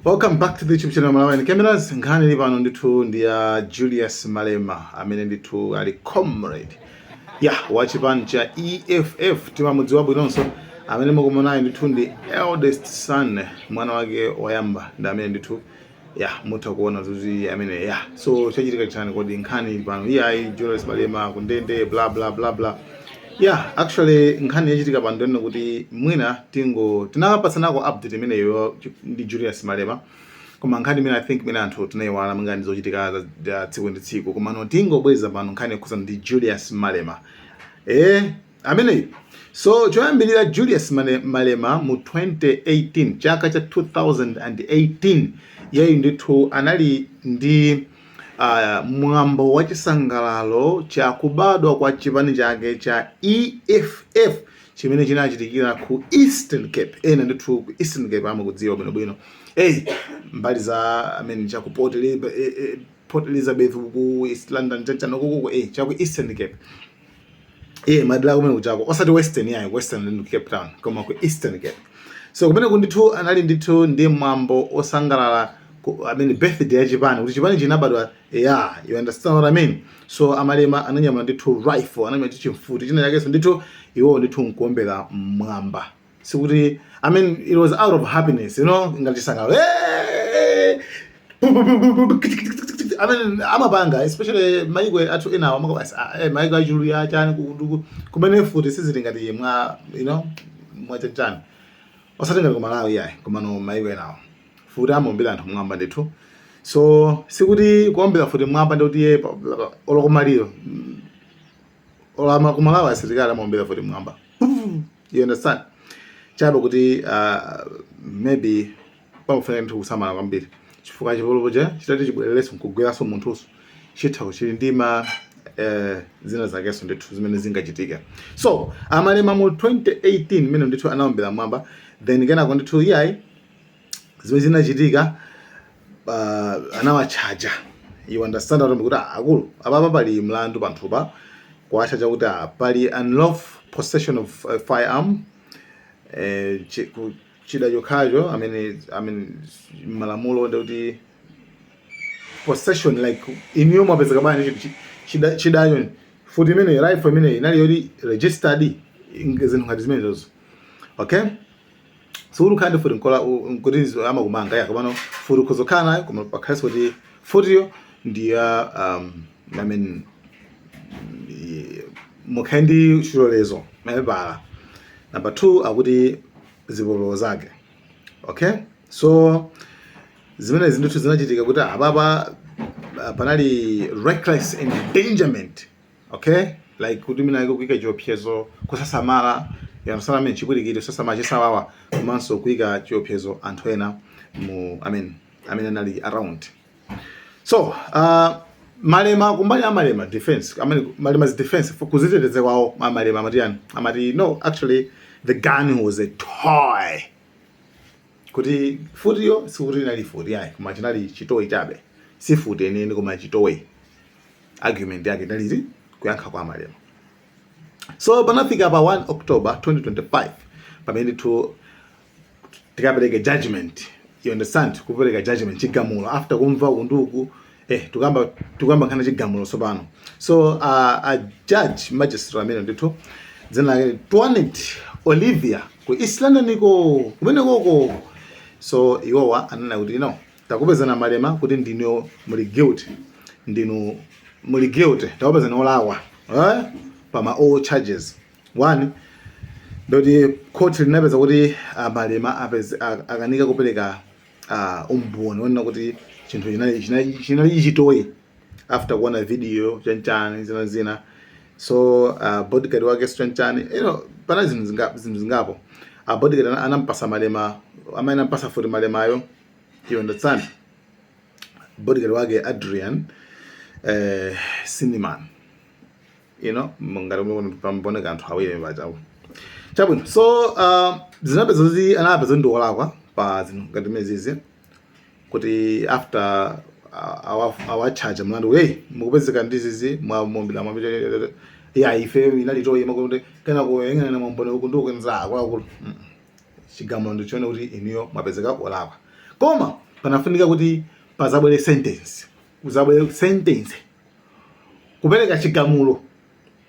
Welcome back to the YouTube channel Malawi Cameras. Nkhani ili pano ndithu ndi ya Julius Malema, amene ndithu ali comrade ya wachipani cha EFF. Timamudziwa bwinonso amene mukumonayo ndithu ndi eldest son, mwana wake woyamba ndi amene ndithu ya mutha kuona kuti amene ya. So chachitika chani kodi? Nkhani ili pano iyayi, Julius Malema kundende, bla bla bla bla. Yeah, actually nkhani yachitika pano ndiyonena kuti mwina tingo tinakapatsanako update imeneyo ndi Julius Malema, koma nkhani imene I think imene anthu tinayiwala mangani zochitika za tsiku ndi tsiku. Koma no, tingobweza pano nkhani yokhuzana ndi Julius Malema ameneyi. So choyambirira, Julius Malema mu 2018, chaka cha 2018, yeyu ndithu anali ndi mwambo wa chisangalalo cha kubadwa kwa chipani chake cha EFF, chimene chinachitikira ku Eastern Cape. Ena ndithu ku Eastern Cape amakudziwa bwinobwino, hey, mbali za amene cha ku Port Elizabeth, ku East London, chanchano kukuku, cha ku Eastern Cape, madera kumene kuchako, osati Western yayi, Western ndi Cape Town, koma ku Eastern Cape. So kumene ndithu anali ndithu ndi mwambo osangalala I mean, birthday ya chipani, kuti chipani chinabadwa. Yeah, you understand what I mean? So amalema ananyamula ndithu rifle, ananyamula ndithu chimfuti china chakenso ndithu, iwo ndithu nkuombera mmwamba. Sikuti, I mean, it was out of happiness, ngati chisangalalo. Hey! I mean, amapanga especially maiko athu enawo, maiko achuluya chani kumene futi sizili ngati mwa mwa chanchani, osati ngati kumalawi yayi, komano maiko enawo futi amaombera anthu mwamba ndithu. So sikuti kuombera futi mwamba ndikuti ye olokumaliro olama kumalawi asilikali amaombera futi mwamba, you understand? Chabe kuti maybe pamafunika ndithu kusamala kwambiri, chifukwa chipolopo cha chitati chibwererenso nkugweranso munthuso, chitha chili ndi ma zina zakenso ndithu zimene zingachitika. So amalema mu 2018 mmene ndithu anaombera mwamba, then kenako ndithu iyayi, zimene zinachitika, anawatchaja, you understand? Kuti akulu apapa pali mlandu panthupa, kuwatchaja kuti pali unlawful possession of a firearm, chida chokhacho amene, I mean, malamulo ndikuti possession, like iniyo mwapezeka bwanji chidacho, futi imene, rifle imene inali yoti registered, zinthu ngati zimenezozo. Okay, so uri ukhale ndi futi nkola nkuti amakumanga ya, komano futi ukhozokhala nayo, koma pakhalenso kuti futiyo ndiya I mean, mukhale ndi chilolezo, mapepala. Number two, akuti zipolopolo zake. Okay, so zimenezi ndithu zinachitika kuti apapa panali reckless endangerment, okay, like kuti mina kuyika chiopsezo, kusasamala, yasamala amene chipwirikiti, kusasamala, chisawawa, komanso kuyika chiopsezo anthu ena mu, I mean, amene anali around. So Malema, kumbali ya Malema defense, I mean, Malema's defense, kuziteteza kwawo, Malema amati yani? Amati no, actually the gun was a toy, kuti futiyo sikuti inali futi yayi, koma chinali chitoyi chabe, si futi yeniyeni koma chitoyi. Argument yake inaliti kuyankha kwa Malema. So panafika pa 1 October 2025 pamene ndithu tikapereka judgment, you understand? Kupereka judgment, chigamulo, after kumva kunduku, tukamba nkhani chigamulo tsopano. So a judge magistrate amene ndithu dzina lake Twanet Olivia ku East London iko kumene koko. So iwowa anena kuti no, takupezana Malema kuti ndinu muli guilty, ndinu muli guilty, takupezana olakwa pama all charges. One, ndoti court linapeza kuti Malema akanika kupereka umboni wonena kuti chinthu chinali chitoyi after kuona video chanchani, zina zina. So bodyguard wake chanchani, pana zinthu zingapo. Bodyguard anampasa Malema, amene anampasa futi Malemayo, you understand? Bodyguard wake Adrian Siniman, ngati pamboneka anthu awiri pachawo chabwino. So zinapeza kuti anapeza ndi olakwa pa zinthu ngati zimenezi, kuti after awatchaja mlandu, hey, mukupezeka ndi zizi mwamombera mwambira ya ife inali toyi makuti kana kuyang'ana mwambone uku ndi kukenza akuluakulu. Chigamulo ndichione kuti iniyo mwapezeka olakwa. Koma panafunika kuti pazabwere sentence, kuzabwere sentence, kupereka chigamulo,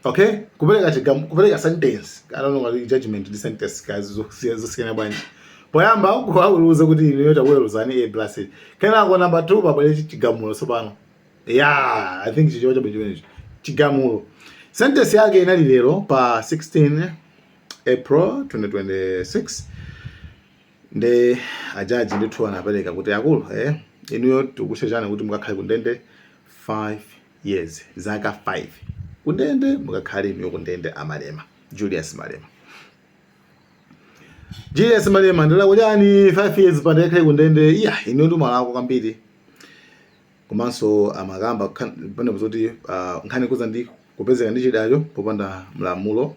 okay, kupereka chigamulo, kupereka sentence. I don't know what judgment ndi sentence guys zosiyana bwanji. Poyamba kuwaweruza kuti inuyo takuweruzani a plus, kenako number 2 pabwere chigamulo. Tsopano, yeah, I think chichewa chabe chimenecho, chigamulo. Sentence yake inali lero pa 16 April 2026. Nde ajaji ndithu anapereka kuti akulu, inuyo tikushechani kuti mukakhale kundende 5 years, zaka 5 kundende mukakhale inuyo kundende. Amalema, Julius Malema, Julius Malema, ndalakuchani 5 years pandekakhale kundende? Iya, inuyo ndi malako kwambiri. Komanso amakamba panepo zoti nkhani kuza ndi kupezeka ndi chidacho popanda mlamulo.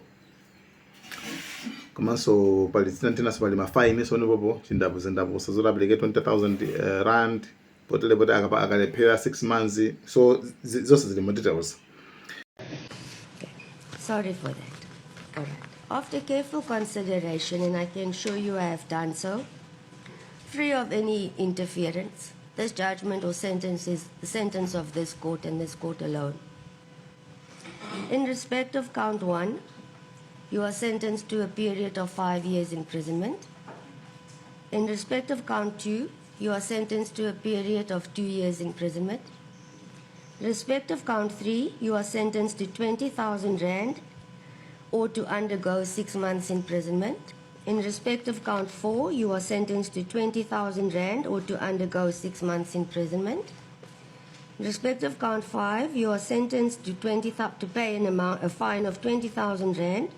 Komanso pali zina tinanso, pali mafaini. So nipopo chindapo zindapo zoti apereke 20,000 rand potele pote akalephera 6 months. So zonse zili mu details. Sorry for that. All right. After careful consideration, and I can show you I have done so, free of any interference, this judgment or sentence is the sentence of this court and this court alone. In respect of count one, you are sentenced to a period of 5 years imprisonment. In respect of count two, you are sentenced to a period of 2 years imprisonment. In respect of count three, you are sentenced to 20,000 rand or to undergo 6 months imprisonment. In respect of count four, you are sentenced to 20,000 rand or to undergo 6 months imprisonment. In respect of count five, you are sentenced to pay a fine of 20,000 rand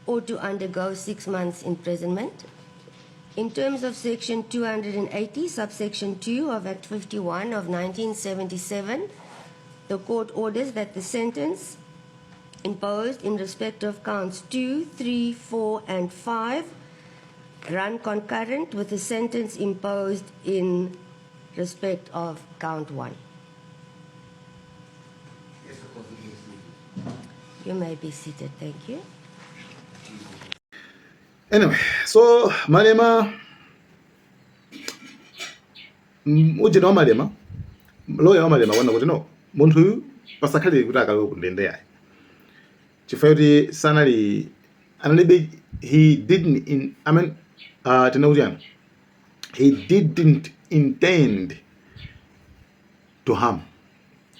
or to undergo 6 months imprisonment. In terms of section 280, subsection 2 of Act 51 of 1977, the court orders that the sentence imposed in respect of counts 2, 3, 4, and 5 run concurrent with the sentence imposed in respect of count 1. Yes, of course, we can see. You may be seated. Thank you. Anyway, so Malema, ujeni wa Malema, loya wa Malema kuona kuti no, munthu uyu pasakhale kuti akalowe kundende yayi, chifukwa kuti sanali analibe, he didn't in, I mean, tena kuti yani, he didn't intend to harm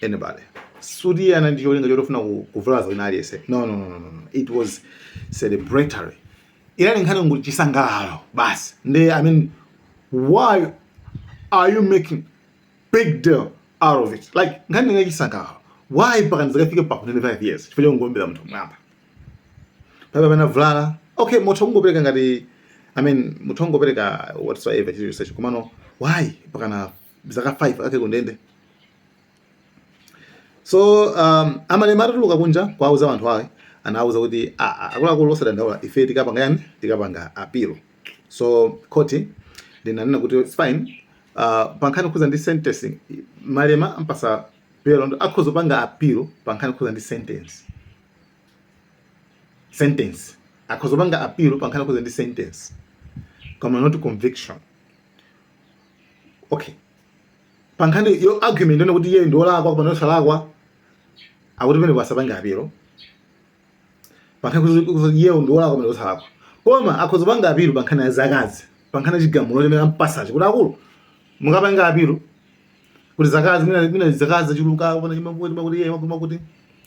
anybody. Suti ana ndi cholinga chotofuna kuvulaza wina aliyense. No, no, no, no, no. It was celebratory, inali nkhani ngoti chisangalalo basi. Nde I mean, why are you making big deal out of it? Like, nkhani inali chisangalalo, why mpaka ndizakafike pa 25 years chifukwa chongombera munthu mwamba paipa pamene avulala? Okay, muthu kungopereka ngati, I mean, muthu kungopereka whatsoever chilichonsecho, komano why pakana zaka 5 ake kundende? So Amalema atatuluka kunja kwauza anthu ake, anawuza kuti, "Ah, ah, akuluakulu, osadandaula, ife tikapanga yani, tikapanga appeal." So khoti linanena kuti it's fine. Pa nkhani khuza ndi sentencing, Malema ampasa bail, akhoza kupanga appeal pa nkhani khuza ndi sentence. Akhoza kupanga appeal pa nkhani khuza ndi sentence, koma not conviction. Okay, pa nkhani yo argument yone kuti iye ndi wolakwa koma osalakwa, akuti pene pasapange appeal pa nkhani kuti iye ndi wolakwa koma osalakwa, koma akhoza kupanga appeal pa nkhani ya zakazi, pa nkhani ya chigamulo chimene ampasachi, kuti akulu, mukapanga appeal kuti zakazi mina zakazi zachuluka kapena chimakuti makuti iye makuti.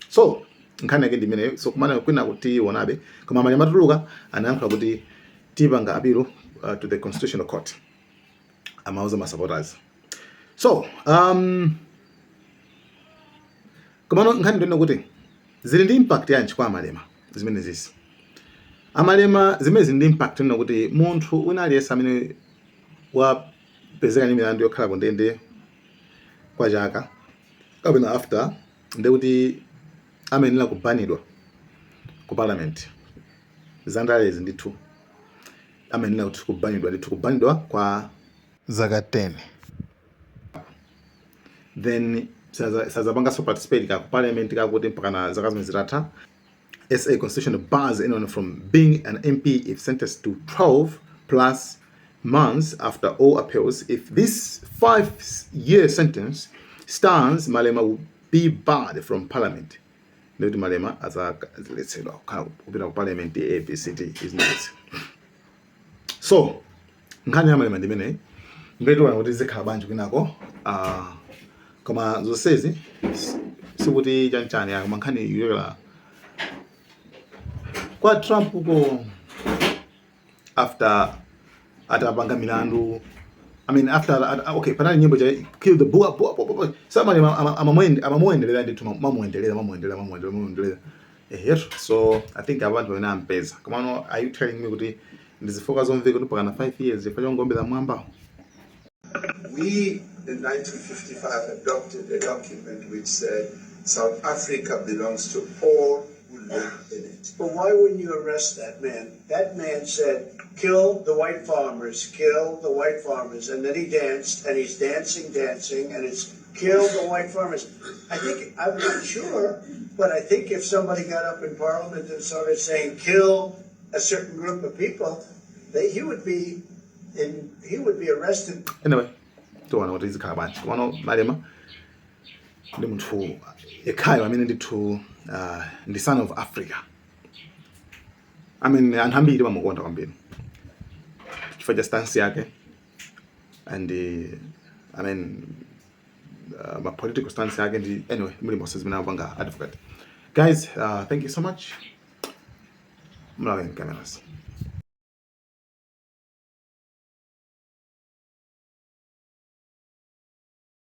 So nkhani yake ndi imeneyo. So kumana kwina kuti wonabe, koma Malema atuluka anayankhula kuti tipanga appeal to the Constitutional Court, amauza ma supporters. So komano nkhani ndiyona kuti zili ndi impact yanji kwa Amalema zimene zisi? Amalema zimene zili ndi impact ndiyona kuti munthu wina aliyense amene wapezeka ndi milandu yokhala kundende kwa chaka kapena after, ndekuti amayenera kubanidwa ku parliament. Zandalezi ndithu amayenera kuti kubanidwa ndithu, kubanidwa kwa zaka 10, then sazapanganso participate ka ku parliament kakuti mpakana zaka zimene zitatha. SA constitution bars anyone from being an MP if sentenced to 12 plus months after all appeals. If this 5-year sentence stands, Malema will be barred from parliament. Ndikuti Malema azaletsedwa kukhala kupita ku parliament, ABCD isn't. So nkhani ya Malema ndimeneyi. Ngationa kuti zikhala bwanji kwinako, koma zonsezi sikuti chanchani ya, koma nkhani ikuchokera kwa Trump ko after atapanga milandu, I mean, after okay, panali nyimbo cha "Kill the Boer, Boer, Boer, Boer". Samani amamuendelera ndithu, mamuendelera, mamuendelera, mamuendelera, mamuendelera, yetu. So I think abantu pamene ampeza. Komano are you telling me kuti ndizifukwa zomveka kuti pakana 5 years chifukwa chongombera mwamba? We, in 1955, adopted a document which said South Africa belongs to all who live in it. But why wouldn't you arrest that man? That man said, "Kill the white farmers, kill the white farmers." And then he danced, and he's dancing, dancing, and it's "kill the white farmers." I think, I'm not sure, but I think if somebody got up in Parliament and started saying, "Kill a certain group of people," he would be arrested. Anyway, tiona kuti zikhala bwanji. Komano Malema ndi munthu yekhayo amene ndithu ndi son of Africa. I mean, anthu ambiri amamukonda kwambiri chifukwa cha stance yake and I mean, ma political stance yake ndi, anyway, muli monse zimene amapanga advocate. Guys, thank you so much. Malawian Cameras.